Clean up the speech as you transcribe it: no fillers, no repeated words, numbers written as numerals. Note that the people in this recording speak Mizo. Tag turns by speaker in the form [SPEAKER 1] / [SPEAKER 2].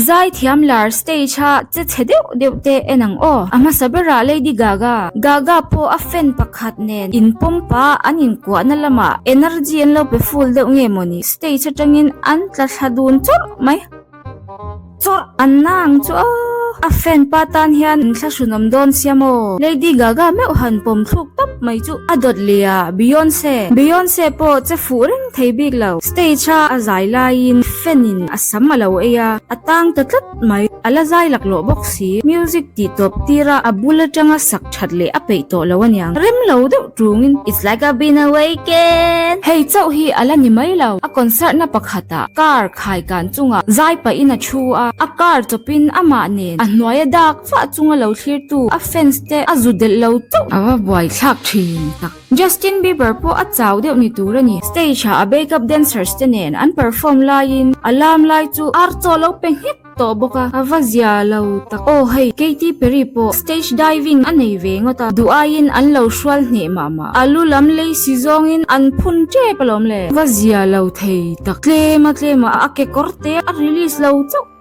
[SPEAKER 1] Zaithiam lar stage a che chhe deuh deuh te en ang aw. A hmasa berah Lady Gaga. Gaga pawh a fan pakhat nen in pawm pa an inkuahna lamah energy an lo pe full deuh nge mawni stage atangin an tla thla dun chawrh mai. Chawrh an na ang chu aw. A fan pa tan hian inthlahrunawm dawn sia maw? Lady Gaga meuh han pawm thluk tawp mai chu a dawt leh a, Beyonce. Beyonce pawh che fuh reng thei bik lo. Stage a a zai laiin fan in a sam a lo ei a, a tang ta tlat mai. A la zai laklawh bawk si. Music tih tawp tir a, a bul atanga sak that leh a peih tawh lo aniang. Rem lo deuh tungin It's like I've been awakened. Hei chauh hi a la ni mai lo. A concert na pakhatah car khai kan chungah zai pahin a thu a, a car chawpin amah nen a hnuaia dak fah chunga lo thlirtu a fans te a zu delh lo chauh. A va buaithlak thin tak. Justin Bieber pawh a chau deuh ni tur a ni. Stage ah a backup dancers te nen an perform laiin a lam lai chu ar chaw lo pe nghet tawh bawk a, a va zia lo tak. Aw hei, Katy Perry pawh stage diving a nei ve ngawt a, duh aiin an lo hrual hneh mah mah. A lu lam lei si zawngin an phun tep alawm le. Va zia lo thei tak. Tlema tlema a kekawr te a release lo chauh.